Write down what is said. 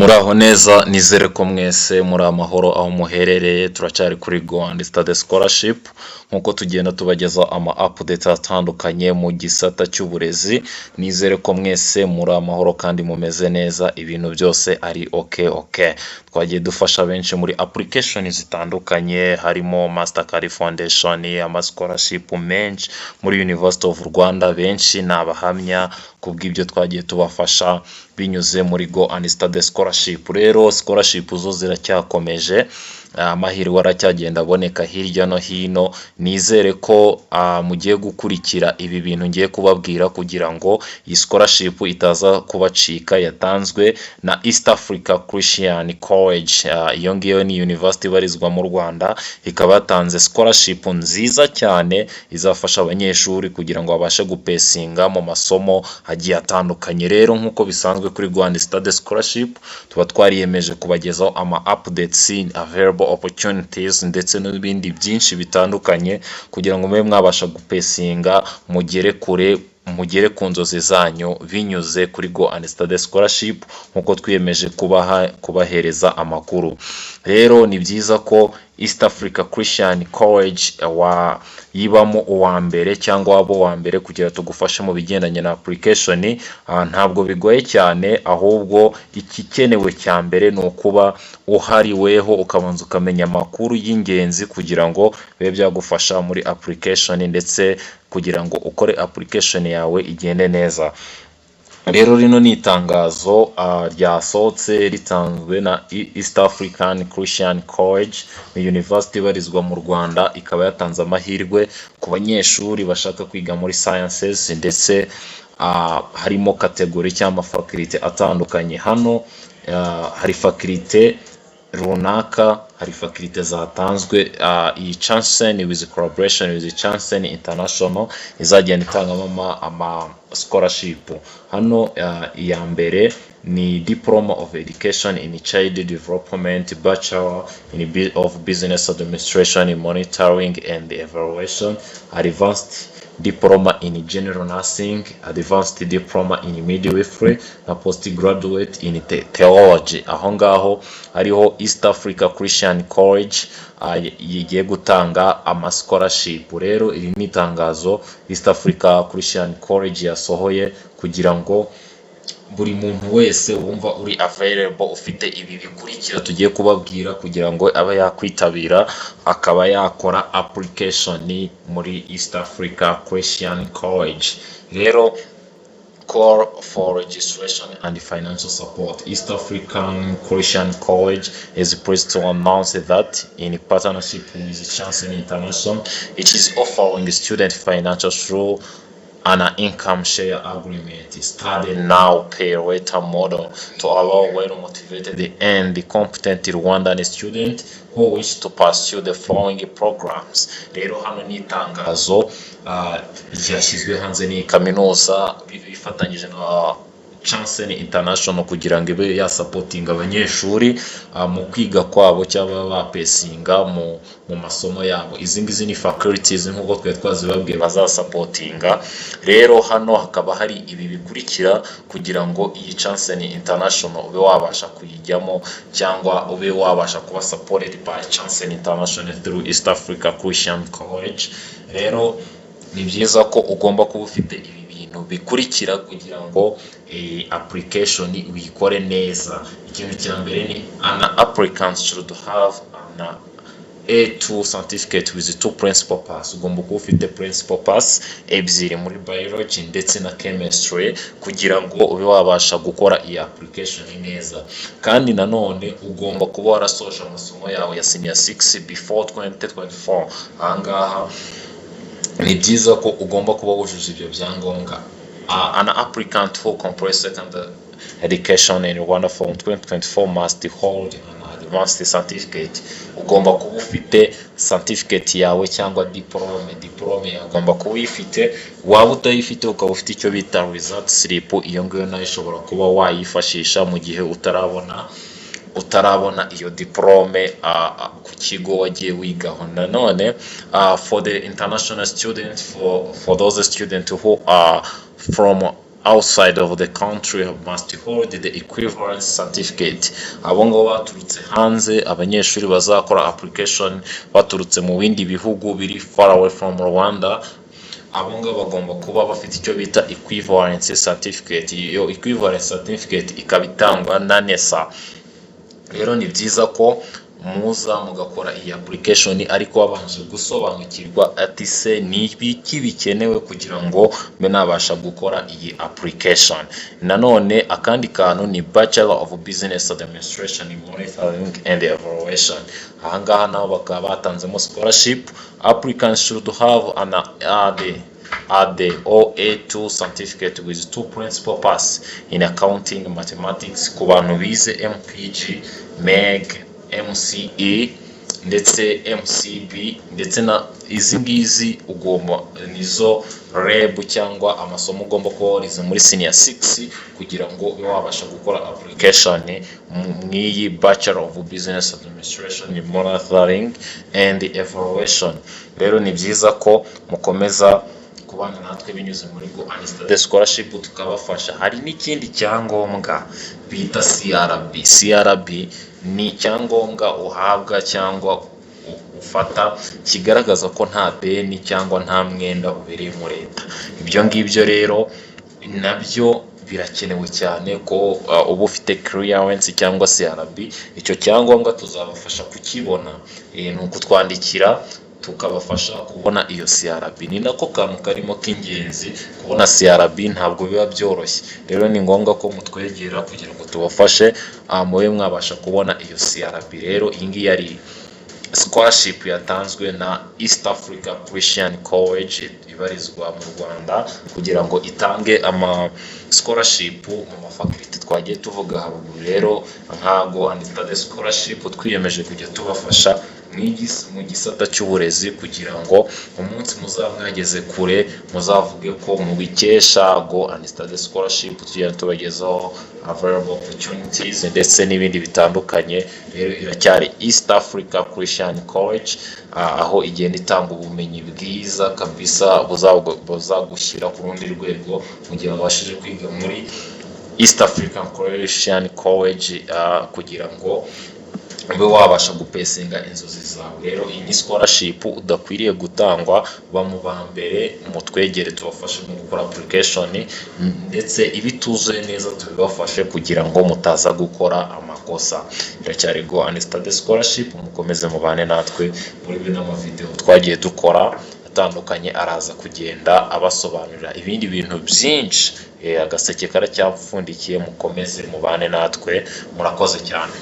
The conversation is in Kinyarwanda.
Muraho neza, nizere ko mwese muri amahoro aho muherereye. Turacyari kuri Go and Study Scholarship, nk'uko tugenda tubagezaho ama update atandukanye mu gisata cy'uburezi. Nizere ko mwese muri amahoro kandi mumeze neza, ibintu byose ari okay. Twagiye dufasha benshi muri application zitandukanye, harimo Mastercard Foundation, ama scholarship menshi muri University of Rwanda. Benshi ni abahamya kubw'ibyo twagiye tubafasha binyuze muri Go and Study Scholarship. Rero scholarship zo ziracyakomeje, amahirwe aracyagenda aboneka hirya no hino. Nizere ko mugiye gukurikira ibi bintu ngiye kubabwira kugira ngo iyi scholarship itaza kubacika, yatanzwe na East Africa Christian College. Iyo ngiyo ni university ibarizwa mu Rwanda, ikaba yatanze scholarship nziza cyane izafasha abanyeshuri kugira ngo babashe gupesinga mu masomo agiye atandukanye. Rero nk'uko bisanzwe kuri Go and Study Scholarship, tuba twariyemeje kubagezaho ama updates, available opportunities ndetse n'ibindi byinshi bitandukanye kugira ngo mube mwabasha gupesinga, mugere kure, mugere ku nzozi zanyu binyuze kuri Go and Study Scholarship, nk'uko twiyemeje kubahereza amakuru. Rero ni byiza ko East Africa Christian College wayibamo uwa mbere cyangwa waba uwa mbere kugira tugufashe mu bigendanye na application. Ntabwo bigoye cyane, ahubwo igikenewe cya mbere ni ukuba uhari weho, ukabanza ukamenya amakuru y'ingenzi kugira ngo bibe byagufasha muri application, ndetse kugira ngo ukore application yawe igende neza. Rero rino ni itangazo ryasohotse ritanzwe na East African Christian College, ni university ibarizwa mu Rwanda, ikaba yatanze amahirwe ku banyeshuri bashaka kwiga muri sciences, ndetse harimo category cyangwa amafaculté atandukanye. Hano hari faculté runaka, hari faculté zatanzwe. Iyi Chancen with collaboration with Chancen International izagenda itangamo ama scholarship. Hano iya mbere ni Diploma of Education in Child Development, Bachelor of Business Administration in Monitoring and Evaluation, Advanced Diploma in General Nursing, Advanced Diploma in Midwifery na Postgraduate in Theology. Aho ngaho hariho East Africa Christian College igiye gutanga ama scholarship. Rero iri ni itangazo East Africa Christian College yasohoye kugira ngo buri muntu wese wumva uri available, ufite ibi bikurikira tugiye kubabwira, kugira ngo abe yakwitabira akaba yakora application muri East Africa Christian College. Rero call for registration and financial support. East African Christian College is pleased to announce that in partnership with Chancen International, it is offering student financial through an income share agreement, study now, pay later model to allow well motivated and competent Rwandan students who wish to pursue the following programs. Rero hano ni itangazo ryashyizwe hanze n'iyi kaminuza bifatanyije na Chancen International kugira ngo ibe yasupportinga abanyeshuri mu kwiga kwabo cyangwa bapesinga mu masomo yabo. Izi ngizi ni faculties nk'uko twari twazibabwiye bazasupportinga. Rero hano hakaba hari ibi bikurikira kugira ngo iyi Chancen International ube wabasha kuyijyamo cyangwa ube wabasha kuba supported by Chancen International through East Africa Christian College. Rero ni byiza ko ugomba kuba ufite ibi bintu bikurikira kugira ngo application uyikore neza. Ikintu cya mbere ni an applicant should have an A2 certificate with two principal pass. Ugomba kuba ufite principal pass ebyiri muri biology ndetse na chemistry kugira ngo ube wabasha gukora iyi application neza. Kandi nanone ugomba kuba warasoje amasomo yawe ya senior 6 before 2024. Ahangaha ni byiza ko ugomba kuba wujuje ibyo byangombwa. An applicant who completes secondary education in Rwanda from 2024 must hold an advanced certificate. Ugomba kuba ufite certificate yawe cyangwa diplôme. Diplôme yawe ugomba kuba uyifite. Waba utayifite, ukaba ufite icyo bita result slip. Iyo ngiyo nayo ishobora kuba wayifashisha mu gihe utarabona iyo diplôme ku kigo wagiye wigaho. Nanone for the international students, for those students who are from outside of the country must hold the equivalent certificate. Abo ngabo baturutse hanze, abanyeshuri bazakora application baturutse mu bindi bihugu biri far away from Rwanda, abo ngabo bagomba kuba bafite icyo bita equivalence certificate. Iyo equivalence certificate ikaba itangwa na NESA. Rero ni byiza ko muza mugakora iyi application, ariko wabanje gusobanukirwa ati: "Se ni ibiki bikenewe kugira ngo mbe nabasha gukora iyi application?" Nanone akandi kantu ni Bachelor of Business Administration in Monitoring and Evaluation. Ahangaha nabo bakaba batanzemo scholarship. Applicants should have an AD at the OA2 certificate with two principal pass in accounting, mathematics, ku bantu bize MPG, MEG, MCE ndetse MCB, ndetse na izi ngizi ugomba nizo REB cyangwa amasomo ugomba kuba warize muri senior 6 kugira ngo ube wabasha gukora application mw'iyi Bachelor of Business Administration in Monitoring and Evaluation. Rero ni byiza ko mukomeza kubana natwe binyuze muri Go and Study Scholarship, tukabafasha. Hari n'ikindi cyangombwa bita CRB. CRB ni icyangombwa uhabwa cyangwa ufata kigaragaza ko nta deni cyangwa nta mwenda ubereyemo leta. Ibyo ngibyo rero nabyo birakenewe cyane ko uba ufite clearance cyangwa CRB. Icyo cyangombwa tuzabafasha kukibona, ni ukutwandikira tukabafasha kubona iyo CRB. Ni nako kantu karimo k'ingenzi. Kubona CRB ntabwo biba byoroshye. Rero ni ngombwa ko mutwegera kugira ngo tubafashe, mube mwabasha kubona iyo CRB. Rero iyi ngiyi yari scholarship yatanzwe na East Africa Christian College ibarizwa mu Rwanda, kugira ngo itange ama scholarship mu mafakulite twagiye tuvuga haruguru. Rero nka Go and Study Scholarship twiyemeje kujya tubafasha mu gisata cy'uburezi, kugira ngo umunsi muzaba mwageze kure muzavuge ko mubikesha Go and Study Scholarship. Tugenda tubagezaho available opportunities ndetse n'ibindi bitandukanye. Rero iracyari East Africa Christian College, aho igenda itanga ubumenyi bwiza kabisa buzagushyira ku rundi rwego mu gihe wabashije kwiga muri East African Christian College, kugira ngo ube wabasha gupesinga inzozi zawe. Rero iyi ni scholarship udakwiriye gutangwa. Ba mu ba mbere, mutwegere tubafashe mu gukora application, ndetse ibituzuye neza tubibafashe kugira ngo mutaza gukora amakosa. Iracyari Go and Study Scholarship, mukomeze mubane natwe muri bino mavideo twagiye dukora atandukanye, araza kugenda abasobanurira ibindi bintu byinshi. Agaseke karacyapfundikiye, mukomeze mubane natwe. Murakoze cyane.